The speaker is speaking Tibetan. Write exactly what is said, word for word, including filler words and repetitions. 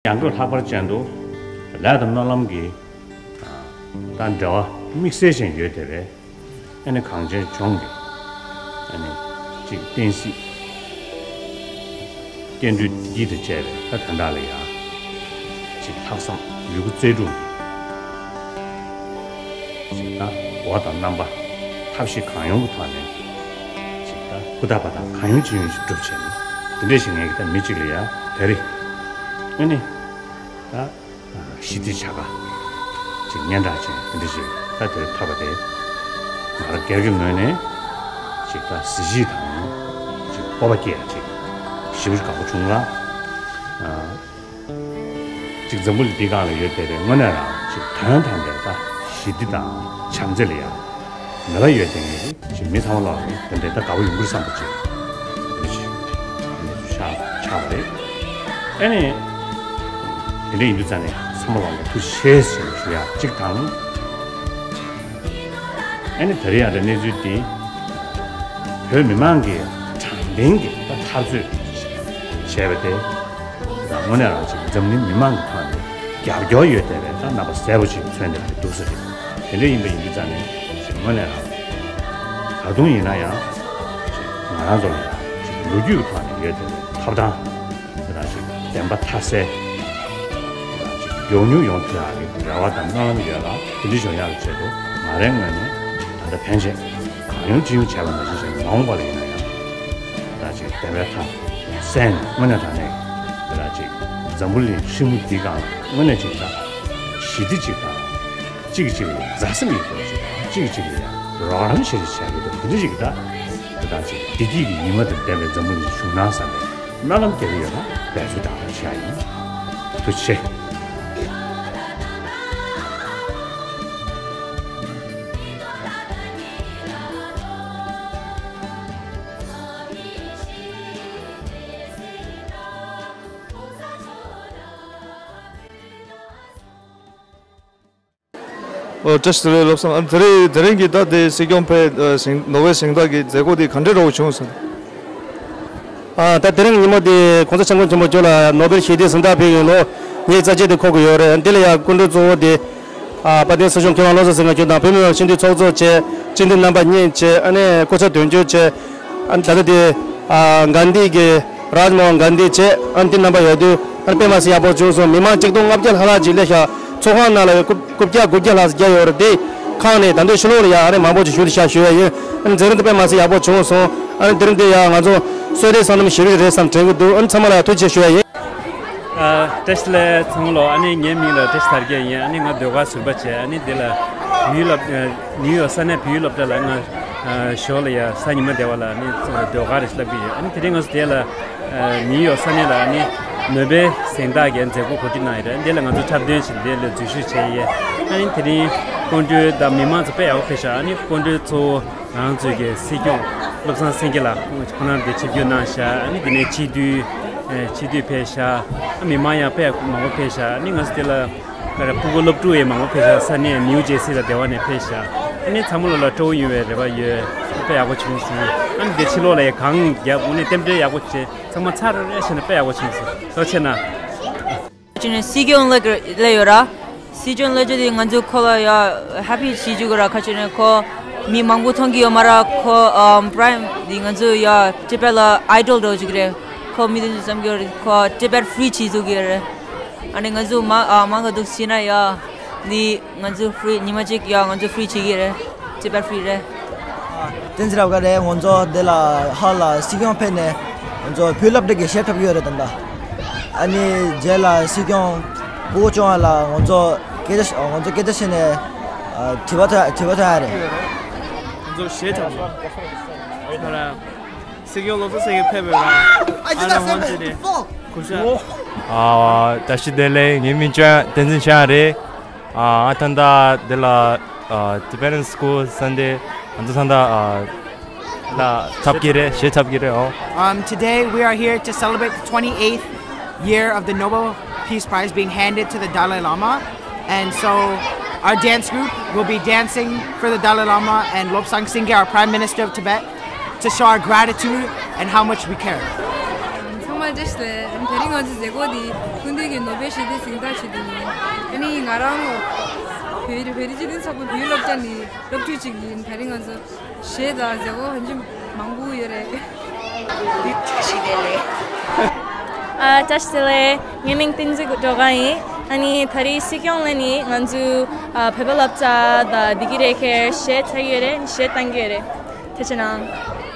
ཡང་སྒོས་ལྷག་པར་ཅན་དུ་ལས་དང་སྨོན་ལམ་གྱི་ད་འབྲེལ་བ་དམིགས་བསལ་ཅན་ཡོད་བསྡད་པའི་ཨ་ནི་གངས་ཅན་ལྗོངས་ཀྱི་ཨ་ནི་གཅིག་བསྟན་སྲིད་སྐྱེ་འགྲོའི་བདེ་སྐྱིད་དང་བཅས་པའི་ད་དོན་དག་ལ་ཡང་གཅིག་ལྷག་བསམ་ཡོད་རྒུ་རྩལ་སྤྲུགས་ཀྱིས་གཅིག་ད་འགོ་དང་རྣམ་པ་ཐབས་ཤེས་གང་ཡོང་གི་ཐོག་ནས་གཅིག་ད་ཧུར་ཐག་འབད་ཐག་གང་ཡོང་ཅི་ཡོང་ཞིག་སྒྲུབ་བྱས་ནས་དེ་འདྲ་ཞིག་ངས་ཀྱི་ད་མི་གཅིག་ལ་ཡང་དེ་རེད་ཨ་ནི་ད། ཞི་བདེ་བྱ་དགའ་ཅིག་སྙན་གྲགས་ཅན་དེ་འདྲ་ཞིག་ད་དེར་ཐོབ་པ་དེ་ང་རང་སྒེར་གྱི་ངོས་ནས་ཅིག་ད་གཟི་བརྗིད་དང་ཅིག་སྤོབས་པ་སྐྱེ་ཡ་ཅིག་ཞེ་པོ་ཅིག་དགའ་པོ་བྱུང་ལ། ཅིག་འཛམ་བུ་གླིང་འདི་སྒང་ལ་ཡོད་བསྡད་པའི་དངོས་གནས་རང་ཅིག་དོན་དམ་པའི་ད་ཞི་བདེ་དང་བྱམས་བརྩེ་ལ་ཡ། མེད་པ་ཡོད་དེ་ངེས་ཀྱི་མི་ཚང་མ་ལོག་ནས་དེ་འདྲའི་ད་དགའ་པོ་ཡོང་གི་རེད་བསམ་པ་ཅིག་དེ་ཅིག་ཆགས་ཆགས་པ་རེད། ཨེ་ནི་དེ་འདྲ་ཡིན་དུས་ཙང་ནས་ཚང་མ་ལོག་ནས་ཐུགས་རྗེ་ཆེ་ཞེས་ཞུ་ཡག་གཅིག་དང་། ཨེ་ནི་ད་རེས་ཡང་ད་གནས་ཚུལ་འདི་བོད་མི་མང་གིས་དྲང་བདེན་གྱི་ད་འཐབ་རྩོད་བྱས་པ་དེ། དང་དངོས་གནས་རང་ཅིག་འཛམ་གླིང་མི་མང་གི་ཐོག་ནས་རྒྱབ་སྐྱོར་ཡོད་བསྡད་པའི་ད་རྣམ་པ་གསལ་པོ་ཅིག་མཚོན་བསྡད་པ་འདུག་ས་རེད། དེ་འདྲ་ཡིན་པ་ཡིན་དུས་ཙང་ནས་ཅིག་དངོས་གནས་རང་ད་དུང་ཡིན་ན་ཡང་ཅིག་ང་རང་ཚོ་ལ་ཡང་ཅིག་ལོ་རྒྱུས་ཀྱི་ཐོག་ནས་ཡོད་བསྡད་པའི་ཐོབ་ཐང་དེ་དང་ཅིག་བདེན་པ་མཐའ་གསལ་དེ་དང་ཅིག་མགྱོགས་མྱུར་ཡོང་ཐུབ་ཡག་གི་རེ་བ་དང་སྨོན་ལམ་ཡོད་ལ་དེ་འདྲ་བྱུང་ཡག་གི་ཆེད་དུ་ང་རའི་ངོས་ནས་ད་ལྟ་ཕན་ཆད་གང་ཡོང་ཅི་ཡོང་བྱས་པ་ནང་བཞིན་བྱས་ནས་མ་འོངས་པ་ལ་ཡིན་ན་ཡང་ད་ཅིག་བདེན་པའི་མཐའ། གསན་དངོས་གནས་དྲང་གནས་ཀྱི་ལ་ཅིག་འཛམ་བུ་གླིང་ཧྲིལ་མོ་འདི་སྒང་ལ་དངོས་གནས་ཅིག་ད་ཞི་བདེ་ཅིག་དང་གཅིག་གིས་གཅིག་ལ་མཛའ་བརྩེ་ཡོད་པ་ཅིག་དང་གཅིག་གིས་གཅིག་ལ་ཡང་རོགས་རམ་བྱེད་ཅིག་བྱ་ཡོད་དོ་དེ་འདྲ་ཅིག་ད་ད་ཅིག་བདེ་སྐྱིད་ཀྱི་ཉི་མ་དང་ལྡན་པའི་འཛམ་བུ་གླིང་ཞིག་བྱུང་ན་བསམ་པའི་སྨོན་ལམ་རྒྱག་གི་ཡོད་ན་འབད་རྩོལ་དག་པ་བྱ་ཡིན། ཐུགས་རྗེ་ཆེ། ཨོ་བཀྲ་ཤིས་བདེ་ལེགས་བློ་བཟང་། ཨ་དེ་རིང་དེ་རིང་གི་ད་དེ་སྲིད་སྐྱོང་ཕེབས་ཨ་ཞིང་ནོ་བེལ་གཟེངས་རྟགས་ཀྱི་མཛད་སྒོ་དེ་ག་འདྲ་འདྲ་བོ་བྱུང་སོང་། ཨ་ད་དེ་རིང་ཉིན་མོ་དེ་༸གོང་ས་༸སྐྱབས་མགོན་ཆེན་པོ་མཆོག་ལ་ནོ་བེལ་ཞི་བདེའི་གཟེངས་རྟགས་ཕུལ་བའི་ལོ་ཉི་ཤུ་རྩ་གཅིག་དེ་འཁོར་གྱི་ཡོད་རེད། འདི་ལ་ཡང་སྐུ་མགྲོན་གཙོ་བོ་དེ་ཨ་དཔལ་ལྡན་སྲིད་སྐྱོང་མཁས་དབང་བློ་བཟང་སེང་གེ་མཆོག་དང་བོད་མི་མང་སྤྱི་འཐུས་ཚོགས་གཙོ་བཅས་སྤྱི་འཐུས་རྣམ་པ་གཉིས་བཅས་ཨ་ནི་སྐུ་ཚབ་དོན་གཅོད་བཅས། ཨ་ནི་ད་ལྟ་དེ་ཨ་གྷན་དྷི་གི་རཱཇ་མོ་ཧན་གྷན་དྷི་བཅས་ཨ་ནི་དེ་རྣམ་པ་ཡོད་དུས་ཨ་ནི་དཔེ་མ་སྲིད་ཡག་པོ་བྱུང་སོང་། མི་མང་ཆིག་སྟོང་ལྔ་བརྒྱ་ལྷག་ལྷག་ཅིག་སླེབས་ཤག་ཚོགས་ཁང་ནང་ལ་རྐུབ་རྐུབ་བཀྱག་དགུ་བརྒྱ་ལྷག་བརྒྱབ་ཡོད་རེད། དེ་ཁག་ནས་ད་ལྟའི་ཕྱི་ལོགས་ལ་ཡ་ཨ་ནི་མང་པོ་ཅིག་བཞུགས་བསྡད་ཤག་ཞུ་ཡ་ཡིན། ཨ་ནི་མཛད་རིམ་དེ་དཔེ་མ་སྲིད་ཡག་པོ་བྱུང་སོང་། ཨ་ནི་དེ་རིང་འདི་ཡ་ང་ཚོ་བསོད་བདེ་བསོད་ནམས་ཞེ་པོ་ཅིག་རེད་བསམ་དྲན་གྱི་འདུག་ཨ་ནི་ཚང་མ་ལ་ཐུགས་རྗེ་ཆེ་ཞུ་ཡ་ཡིན། ཨ་བཀྲ་ཤིས་བདེ་ལེགས་ཚང་མ་ལོ། ཨ་ནི་ངའི་མིང་ལ་བཀྲ་ཤིས་དར་རྒྱས་ཡིན། ཨ་ནི་ང་ཟློས་གར་ཟུར་པ་བྱས། ཨ་ནི་འདི་ལ་བོད་ཡིག་སློབ་ཨ་ནིའུ་ཡོག་ས་གནས་བོད་ཡིག་སློབ་གྲྭ་ལ་ང་ཨ་ཞོར་ལ་ཡ་གཟའ་ཉི་མ་བདེ་བ་ལ་ཨ་ནི་ཟློས་གར་རེ་བསླབ་ཀྱི་ཡོད། ཨ་ནི་དེ་རིང་ང་ཚོ་དེ་ལ་ཨ་ནིའུ་ཡོག་ས་གནས་ལ་ཨ་ནི་ནོ་བེལ་གཟེངས་རྟགས་ཀྱི་མཛད་སྒོ་གོ་སྒྲིག་གནང་ཡོད་རེད། འདི་ལ་ང་ཚོ་འཁྲབ་སྟོན་བྱས་འདི་ལ་འཛུལ་ཞུགས་བྱས་ཡོད། ཨ་ནི་དེ་རིང་སྐུ་མགྲོན་དང་མི་མང་ཚོ་དཔེ་ཡག་པོ་ཕེབས་ཤག་ཨ་ནི་སྐུ་མགྲོན་གཙོ་བོ་ང་རང་ཚོའི་གི་སྲིད་སྐྱོང་བློ་བཟང་སེང་གེ་ལགས་ཁོང་རྣམ་པས་ཆིབས་བསྒྱུར་གནང་ཤག་ཨ་ནི་དེ་ནས་སྤྱི་འཐུས་ཨེ་སྤྱི་འཐུས་ཕེབས་ཤག་ཨ་མི་མང་ཡང་དཔེ་མང་པོ་ཕེབས་ཤག་ཨ་ནི་ང་ཚོ་དེ་ལ་ག་རེ་སྤུ་གུ་སློབ་ཕྲུག་ཡང་མང་པོ་ཕེབས་ཤག་ས་གནས་ནིའུ་ཇེ་སི་དང་སྡེ་བ་ནས་ཕེབས་ཤག་ཨ་ནི་ཚང་མ་ལ་ལ་སྤྲོ་བོ་ཡོང་བའི་རེ་བ་ཡོད། དཔེ་ཡག་པོ་བྱུང་སོང་། ཨ་ནི་དེ་ཕྱི་ལོགས་ལ་ཡང་གང་རྒྱབ་དངོས་གནས་རྟེན་འབྲེལ་ཡག་པོ་བྱས། ཚང་མ་ཚར་རེ་རེ་བྱས་ནས་དཔེ་ཡག་པོ་བྱུང་སོང་། ཐུགས་རྗེ་ཆེ་གནང་། ཅི་ནས་སྲིད་སྐྱོང་ལ་ལ་ཡོད་ར། སྲིད་སྐྱོང་ལ་ཅི་དེ་ང་ཚོ་ཁོ་ལ་ཡ་ཧེ་པི་བྱེད་བཅུག་གི་ར། ཁ་ཅི་ནས་ཁོ་མི་མང་པོ་མཐོང་གི་ཡོད་མ་ར། ཁོ་ཨམ་པྲའིམ་དེ་ང་ཚོ་ཡ་ཊི་བེཊ་ལ་ཨའི་ཌོལ་འདྲ་བོ་ཅིག་རེད། ཁོ་མི་དེ་ཚོ་བསམ་གྱི་ཡོད་རེད། ཁོ་ཊི་བེཊ་ཧྥི་རི་བྱེད་བཅུག་གི་ཡོད་རེད། ཨ་ནི་ང་ཚོ་མ་ཨ་མ་ག་འདུག་བྱས་ན་ཡ་དེ་ང་ཚོ་ཧྥི་རི་ཉི་མ་གཅིག་ཡ་ང་ཚོ་ཧྥི་རི་བྱེད་ཀྱི་རེད། ཊི་བེཊ་ཧྥི་རི་རེད། བསྟན་འཛིན་རབ་དགའ་རེད། ང་ཚོ་འདི་ལ་ཧ་ལ་སྲིད་སྐྱོང་ཕེབས་ནས་ང་ཚོ་བོད་སློབ་གྲྭ་གི་གཞས་འཁྲབ་ཀྱི་ཡོད་རེད་ད་ལྟ། ཨ་ནི་རྗེས་ལ་སྲིད་སྐྱོང་སྐུ་ངོ་སྐྱོང་བ་ལ་ང་ཚོ་སྐད་ཆ་ང་ཚོ་སྐད་ཆ་བཤད་ནས་ཨ་དྲི་བ་ཐོན་དྲི་བ་ཐོན་ཡ་རེད། ང་ཚོ་གཞས་འཁྲབ་ཀྱི་ཡོད་རེད། སྲིད་སྐྱོང་བློ་བཟང་སེང་གེ་ཕེབས་པའི་རང་ཨ་ནི་ཧོན་ཅི་ནས་གུས་ཞབས། ཨ་བཀྲ་ཤིས་བདེ་ལེགས། ངའི་མིང་ཅོན་བསྟན་འཛིན་ཆོས་དབྱངས་རེད། ཨ་ད་ལྟ་འདི་ལ་ཨ་Tibetan School Sunday ང་ཚོ་ད་ལྟ་ཨ་ལ་འཁྲབ་ཀྱི་རེད། གཞས་འཁྲབ་ཀྱི་རེད། ཨོ། Um, today we are here to celebrate the twenty-eighth year of the Nobel Peace Prize being handed to the Dalai Lama. And so our dance group will be dancing for the Dalai Lama and Lobsang Singye, our Prime Minister of Tibet, to show our gratitude and how much we care. ཚང་མ་ བཀྲ་ཤིས་བདེ་ལེགས། དེ་རིང་ང་ཚོ་མཛད་སྒོ་འདི་སྐུ་མདུན་གྱི་ནོ་བེལ་ཞི་བདེའི་གཟེངས་རྟགས་ཆེད་དུ་ཡིན། ཨ་ནི་ང་རང་བོད་བོད་རིགས་སྤྱི་མཐུན་ཚོགས་པའི་བོད་སློབ་གྲྭ་ནས་སློབ་ཕྲུག་ཅིག་ཡིན། དེ་རིང་ང་ཚོ་གཞས་དང་མཛད་སྒོ་ཧ་ཅང་མང་པོ་ཡོད་རེད། བཀྲ་ཤིས་བདེ་ལེགས། ཨ། བཀྲ་ཤིས་བདེ་ལེགས། ངའི་མིང་བསྟན་འཛིན་སྒྲོལ་དཀར་ཡིན། ཨ་ནི་ད་རེས་སྲིད་སྐྱོང་ལ་ནི་ང་ཚོའི་ཨ་བོད་པ་སློབ་གྲྭ་དང་བདེ་སྐྱིད་རེ་ཁེར་གཞས་འཁྲབ་ཀྱི་ཡོད་རེད། གཞས་བཏང་གི་ཡོད་རེད། ཐུགས་རྗེ་གནང་།